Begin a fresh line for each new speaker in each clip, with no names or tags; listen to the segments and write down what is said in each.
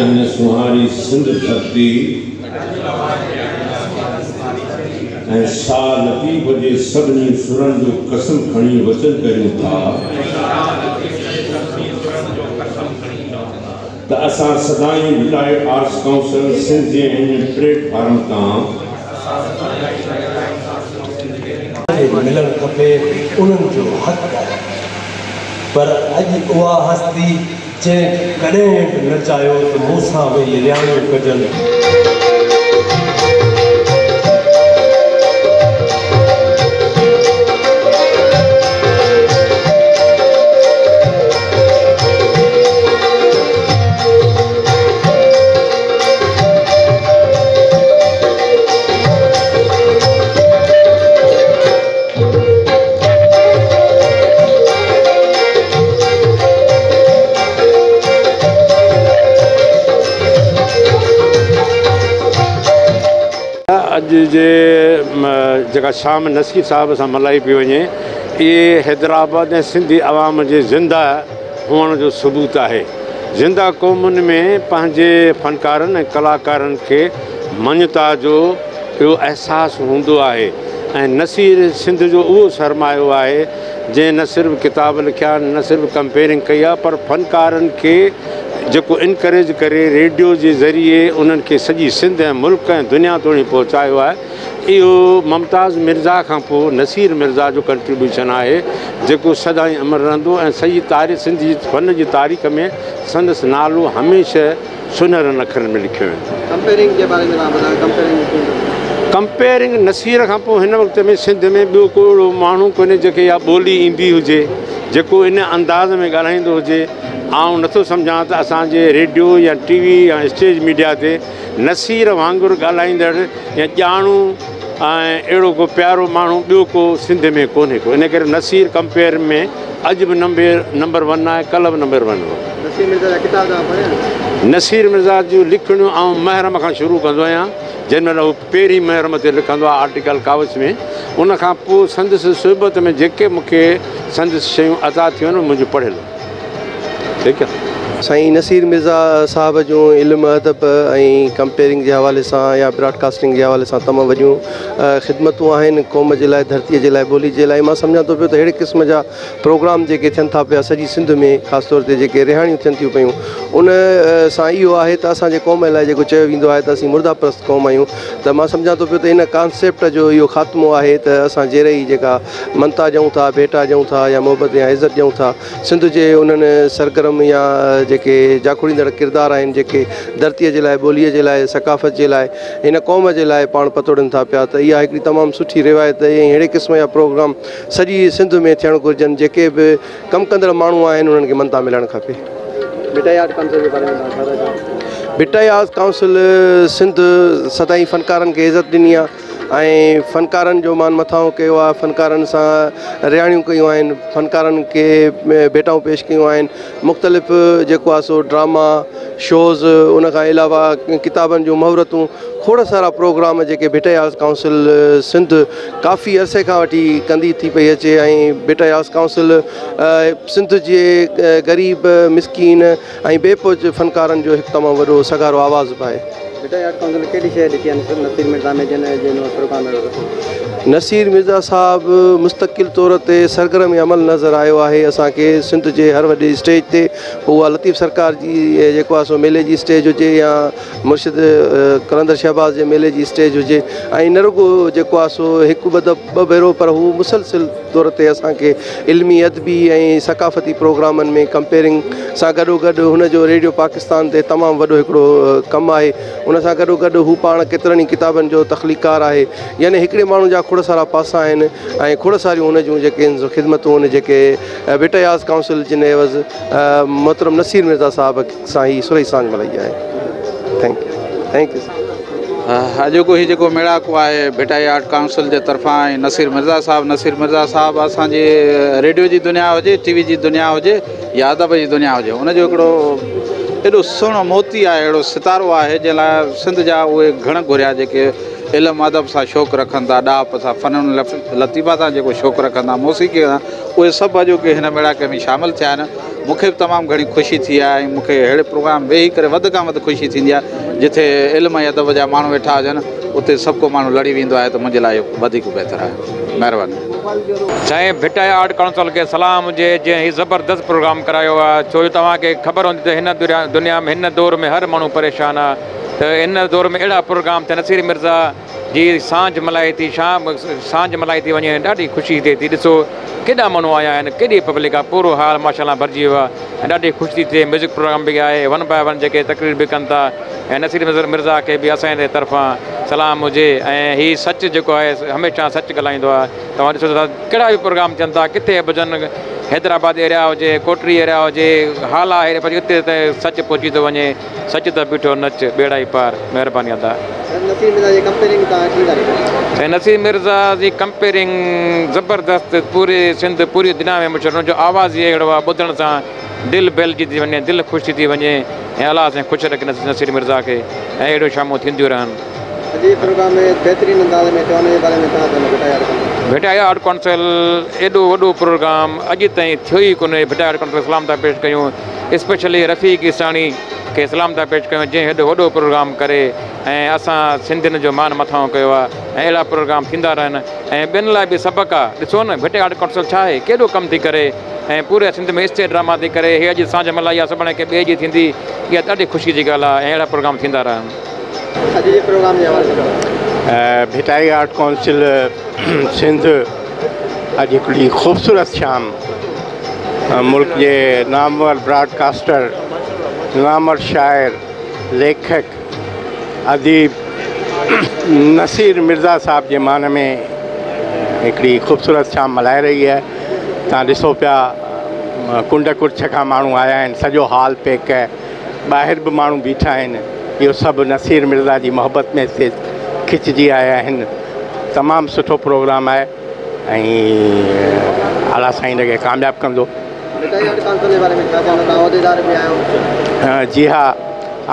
هن سونهاري سنڌ ڌرتي ۽ شاهه لطيف جي سڀني سرن جو قسم کڻي وچن ڪريون ٿا ته اسان سدائين ڀٽائي آرٽس ڪائونسل سنڌ جي هن پليٽ فارم تان.
کي ملڻ کپي انهن جو حق آهي پر اڄ اها هستي جنهن ڪڏهن به نه چاهيو ته مون سان ويهي رهاڻيون ڪجن.
اڄ جي جيڪا شام نصير صاحب سان ملهائي پئي وڃي اهي حيدرآباد ۽ سنڌي عوام جي زنده هئڻ جو ثبوت آهي. زنده قومن ۾ پنهنجي فنڪارن ۽ ڪلاڪارن کي مڃتا جو اهو احساس هوندو آهي ۽ نصير سنڌ جو اهو سرمايو آهي جنهن نه صرف ڪتاب لکيا نه صرف ڪمپيئرنگ ڪئي آهي پر فنڪارن کي جيڪو انڪريج ڪري ريڊيو جي ذريعي انهن کي سڄي سنڌ ۽ ملڪ ۽ دنيا توڻي پهچايو آهي. اهو ممتاز مرزا کان پوء نصير مرزا جو ڪنٽريبيوشن آهي جيڪو سدائين امر رهندو ۽ سڄي تاريخ سنڌ جي فن جي تاريخ ۾ سندس نالو هميشه سنهرن اکرن ۾ لکيو ويندو.
ڪمپيئرنگ جي باري ۾ توهان ٻڌايو ڪمپيئرنگ ڪيئن ٿو ٿئي؟
ڪمپيئرنگ نصير کان پوء هن وقت ۾ سنڌ ۾ ٻيو ڪو اهڙو ماڻهو ڪونهي جنهن کي اها ٻولي ايندي هجي جيڪو ان انداز ۾ ڳالهائيندو هجي. آئون نٿو سمجهان ته اسان جي ريڊيو يا ٽي وي يا اسٽيج ميڊيا تي نصير وانگر ڳالهائيندڙ يا ڄاڻو ۽ اهڙو ڪو پيارو ماڻهو ٻيو ڪو سنڌ ۾ ڪونهي ڪو ان ڪري نصير ڪمپيئر ۾ اڄ به نمبر ون آهي ڪلهه به نمبر ون هو.
نصير مرزا جا ڪتاب توهان پڙهيا آهن؟
نصير مرزا جون لکڻيون آئون محرم کان شروع ڪندو آهيان جنهن مهل هو پهرين محرم تي لکندو آهي آرٽيڪل ڪاوش ۾ ان کان پوء سندس صحبت ۾ جيڪي مون کي سندس شيون عطا ٿيون آهن منهنجون پڙهيل آهن. ٺيڪ آهي.
سائين نصير مرزا صاحب جون علم ادب ۽ ڪمپيئرنگ جي حوالي سان يا براڊ ڪاسٽنگ جي حوالي سان تمام وڏيون خدمتون آهن قوم جي لاء ڌرتي جي لاء ٻولي جي لاء مان سمجهان ٿو پيو ته اهڙي قسم جا پروگرام جيڪي ٿين ٿا پيا سڄي سنڌ ۾ خاص طور تي جيڪي رهاڻيون ٿين ٿيون پيون ان سان اهو آهي ته اسان جي قوم لاء جيڪو چيو ويندو آهي ته اسين مرده پرست قوم آهيون ته مان سمجهان ٿو پيو ته ان ڪانسيپٽ جو اهو خاتمو آهي ته اسان جيئري ئي جيڪا مڃتا ڏيون ٿا ڀيٽا ڏيون ٿا يا محبت يا عزت ڏيون ٿا سنڌ جي انهن سرگرم يا جيڪي جاکوڙيندڙ ڪردار آهن جيڪي ڌرتيء جي لاء ٻوليء جي لاء ثقافت جي لاء هن قوم جي لاء پاڻ پتوڙين ٿا پيا ته اها هڪڙي تمام سٺي روايت ۽ اهڙي قسم جا پروگرام سڄي سنڌ ۾ ٿيڻ گهرجن جيڪي به ڪم ڪندڙ ماڻهو آهن انهن کي مڃتا ملڻ کپي.
ڀٽائي آرٽ ڪائونسل جي باري ۾ توهان ڇا ٿا چئو؟
ڀٽائي آرٽس ڪائونسل سنڌ سدائين فنڪارن کي عزت ڏني آهي ۽ فنڪارن جو مان مٿانهون ڪيو آهي فنڪارن سان رهاڻيون ڪيون آهن فنڪارن کي ڀيٽائون پيش ڪيون آهن مختلف جيڪو آهي سو ڊراما شوز ان کان علاوه ڪتابن جون مهورتون کوڙ سارا پروگرام جيڪي ڀٽائي آرٽس ڪائونسل سنڌ ڪافي عرصي کان وٺي ڪندي ٿي پئي اچي ۽ ڀٽائي آرٽس ڪائونسل سنڌ جي غريب مسڪين ۽ بي پهچ فنڪارن جو هڪ تمام وڏو سگهارو آواز به آهي.
ڀٽائي آرٽ ڪائونسل ڪهڙي شيء ڏٺي آهي نصير مرزا ۾ جنهن جي پروگرام اهڙو رکيو؟
نصير مرزا صاحب مستقل طور تي سرگرم عمل نظر آيو آهي اسان کي سنڌ جي هر وڏي اسٽيج تي پوء اها لطيف سرڪار جي جيڪو آهي سو ميلي جي اسٽيج هجي يا مرشد قلندر شهباز جي ميلي جي اسٽيج هجي ۽ نه رڳو جيڪو آهي سو هڪ ٻه ٻه ڀيرو پر هو مسلسل طور تي اسان کي علمي ادبي ۽ ثقافتي پروگرامن ۾ ڪمپيئرنگ سان گڏو گڏ هن جو ريڊيو پاڪستان تي تمام وڏو هڪڙو ڪم آهي ان سان گڏو گڏ هو پاڻ ڪيترن ئي ڪتابن جو تخليقڪار آهي يعني هڪڙي ماڻهو جا کوڙ سارا پاسا آهن ۽ کوڙ ساريون هن جون جيڪي آهن خدمتون آهن جيڪي ڀٽ اياز ڪائونسل جن عيوض محترم نصير مرزا صاحب سان هي سرهي سانجهه ملهائي آهي thank you thank you
اڄوڪو هي جيڪو ميڙاڪو آهي ڀٽائي آرٽ ڪائونسل جي طرفان ۽ نصير مرزا صاحب نصير مرزا صاحب اسان جي ريڊيو جي دنيا هجي ٽي وي جي دنيا هجي يا ادب جي دنيا هجي ان جو هڪڙو ايڏو سهڻو موتي آهي اهڙو ستارو آهي جنهن لاء سنڌ جا اهي گهڻ گهريا جيڪي علم ادب سان شوق رکن ٿا، ڏاهپ سان، فنون لطيفه سان جيڪو شوق رکن ٿا، موسيقي سان، اهي سڀ اڄوڪي هن ميڙاڪي ۾ شامل ٿيا آهن. مون کي به تمام گهڻي خوشي ٿي آهي ۽ مون کي اهڙي پروگرام ويهي ڪري وڌ کان وڌ خوشي ٿيندي آهي. جتي علم ۽ ادب جا ماڻهو ويٺا هجن اتي سڀ ڪو ماڻهو لڙي ويندو آهي ته منهنجي لاء اهو وڌيڪ بهتر آهي. مهرباني.
سائين ڀٽائي آرٽ ڪائونسل کي سلام هجي جنهن هي زبردست پروگرام ڪرايو آهي، ڇو جو توهان کي خبر هوندي ته هن دنيا ۾ هن دور ۾ هر ماڻهو پريشان آهي ته هن دور ۾ اهڙا پروگرام ٿين. نصير مرزا جي سانجهه ملهائي ٿي، شام سانجهه ملهائي ٿي وڃي، ڏاڍي خوشي ٿئي ٿي. ڏسو ڪيڏا ماڻهو آيا آهن، ڪيڏي پبلڪ آهي، پورو هال ماشاء الله ڀرجي ويو آهي ۽ ڏاڍي خوشي ٿي ٿئي. ميوزڪ پروگرام به آهي، ون باء ون جيڪي تقرير به ڪن ٿا ۽ نصير مرزا کي به اسان جي طرفان سلام هجي. ۽ هي سچ جيڪو آهي هميشه سچ ڳالهائيندو آهي. توهان ڏسو ته ڪهڙا به پروگرام ٿين ٿا، ڪٿي به هجن، حيدرآباد ايريا هجي، ڪوٽڙي ايريا هجي، هالا ايريا، پر اتي ته سچ پهچي ٿو وڃي. سچ ته بيٺو نچ، ٻيڙائي پار. مهرباني ادا.
نصير مرزا جي ڪمپيئرنگ توهان ڪيئن ٿا ڏسو؟
سائين نصير مرزا جي ڪمپيئرنگ زبردست، پوري سنڌ پوري دنيا ۾ مشهور. هن جو آواز ئي اهڙو آهي، ٻڌڻ سان دل بهلجي ٿي وڃي، دل خوش ٿي ٿي وڃي. ۽ الله سائين خوش رکي نصير مرزا کي ۽ اهڙيون شامون ٿينديون رهن.
اڄ جي پروگرام ۾ بهترين انداز ۾ ٿيو ان جي باري ۾ توهان چوندو Bhittai art council?
Bhittai art council ايڏو وڏو پروگرام اڄ تائين ٿيو ئي ڪونهي. ڀٽائي آرٽ ڪائونسل کي سلام ٿا پيش ڪيون، اسپيشلي رفيق عيساڻي کي سلام ٿا پيش ڪيون جنهن هيڏو وڏو پروگرام ڪري ۽ اسان سنڌين جو مان مٿانهون ڪيو آهي. ۽ اهڙا پروگرام ٿيندا رهن ۽ ٻين لاء به سبق آهي. ڏسو نه ڀٽائي آرٽ ڪائونسل ڇا آهي، ڪيڏو ڪم ٿي ڪري ۽ پوري سنڌ ۾ اسٽيج ڊراما ٿي ڪري. هي اڄ سانجهه ملهائي آهي، سڀاڻي ڪنهن ٻئي جي ٿيندي. اها ڏاڍي خوشي جي ڳالهه آهي ۽ اهڙا پروگرام ٿيندا رهن.
اڄ جي پروگرام جي حوالي سان
ڀٽائي آرٽ ڪائونسل سنڌ اڄ هڪڙي خوبصورت شام ملڪ جي نامور براڊ ڪاسٽر، نامور شاعر، ليکڪ، اديب نصير مرزا صاحب جي مان ۾ هڪڙي خوبصورت شام ملهائي رهي آهي. توهان ڏسو پيا ڪنڊ ڪڙڇ کان ماڻهو آيا آهن، سڄو هال پيڪ آهي، ٻاهر به ماڻهو بيٺا آهن. اهو سڀ نصير مرزا جي محبت ۾ هتي کچجي آيا آهن. تمام سٺو پروگرام آهي ۽ الله سائين هن کي ڪامياب ڪندو.
ڀٽائي آرٽ ڪائونسل جي باري ۾ ڇا چوندا؟ توهان عهديدار به آهيو.
جي ها،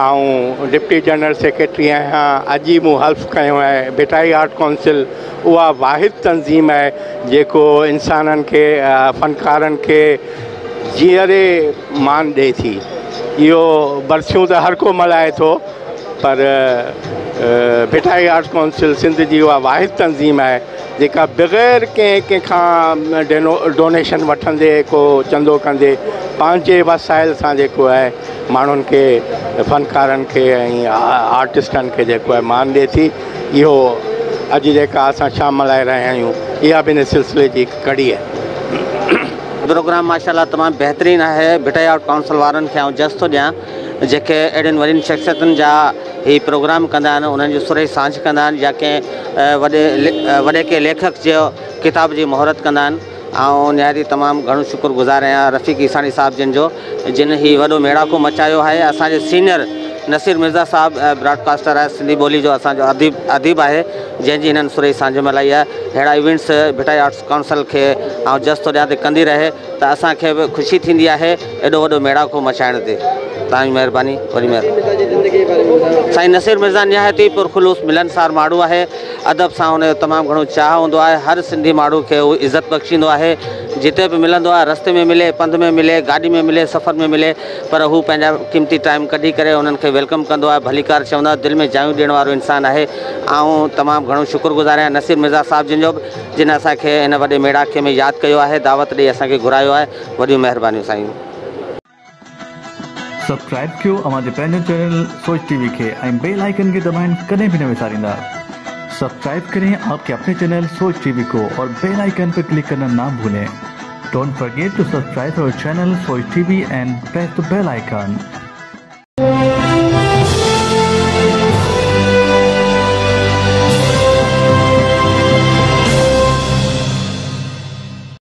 آئون ڊپٽي جنرل سيڪريٽري آهيان. اڄ ئي مون حلف کنيو آهي. ڀٽائي آرٽ ڪائونسل اها واحد تنظيم آهي جيڪو انسانن کي، فنڪارن کي جيئري مان ڏئي ٿي. اهو برسيون ته هر ڪو ملهائي ٿو پر ڀٽائي آرٽس ڪائونسل سنڌ جي اها واحد تنظيم آهي جيڪا بغير ڪنهن ڪنهن کان ڊونيشن وٺندي ڪو چندو ڪندي پنهنجي وسائل سان جيڪو آهي ماڻهن کي، فنڪارن کي ۽ آرٽسٽن کي جيڪو آهي مان ڏئي ٿي. اهو اڄ جيڪا اسان شام ملهائي رهيا آهيون اها به ان سلسلي جي هڪ ڪڙي آهي.
پروگرام ماشاء الله تمام بهترين آهي. ڀٽائي آرٽ ڪائونسل وارن کي آئون جس ٿو ڏيان جيڪي اهڙين وڏين شخصيتن جا هي پروگرام ڪندا آهن، انهن جي سرهي سانجهه ڪندا آهن يا ڪنهن وڏي وڏي ڪنهن ليکڪ جو ڪتاب جي مهورت ڪندا آهن. آئون نهايت ئي تمام گهڻو شڪر گذار آهيان رفيق عيساڻي صاحب جن جو جن هي وڏو ميڙاڪو مچايو آهي. اسان جي سينئر نصير مرزا صاحب براڊ ڪاسٽر آهي، سنڌي ٻولي جو اسان جو اديب اديب آهي جنهن جي هنن سرهي سانجهه ملهائي آهي. ههڙا ايونٽس ڀٽائي آرٽس ڪائونسل کي آئون جس ٿو ڏيان ته ڪندي رهي ته اسان کي به خوشي ٿيندي آهي ايڏو وڏو ميڙاڪو مچائڻ تي. توهان جي مهرباني وڏي مهرباني. سائين نصير مرزا نهايت ئي پرخلوص ملنسار ماڻهو آهي. ادب سان هن جو تمام گهڻو چاهه هوندو آهي. هر سنڌي ماڻهو کي هو عزت بخشيندو آهي. جتي به ملندو آهي، رستي ۾ ملي، پنڌ ۾ ملي، گاڏي ۾ ملي، سفر ۾ ملي، پر هو پنهنجا قيمتي ٽائيم ڪڍي ڪري انهن کي welcome ڪندو آهي، ڀليڪار چوندو آهي، دل ۾ جايون ڏيڻ وارو انسان آهي. آئون تمام گهڻو شڪر گذار آهيان نصير مرزا صاحب جن جو به جن اسان کي هن وڏي ميڙاڪي ۾ ياد ڪيو آهي، دعوت ڏئي اسان کي گهرايو آهي. وڏيون مهربانيون سائين.
سبسڪرائب ڪيو اوهان جي پنهنجو چينل سوچ ٽي وي کي ۽ بيل آئيڪن کي دٻائڻ ڪڏهن به نه وساريندا. سبسڪرائب ڪرين آپ ڪي اپني چينل سوچ ٽي وي ڪو اور بيل آئيڪن پر ڪلڪ ڪرنا نا ڀولين. Don't forget to subscribe our channel Soch TV and press the bell icon.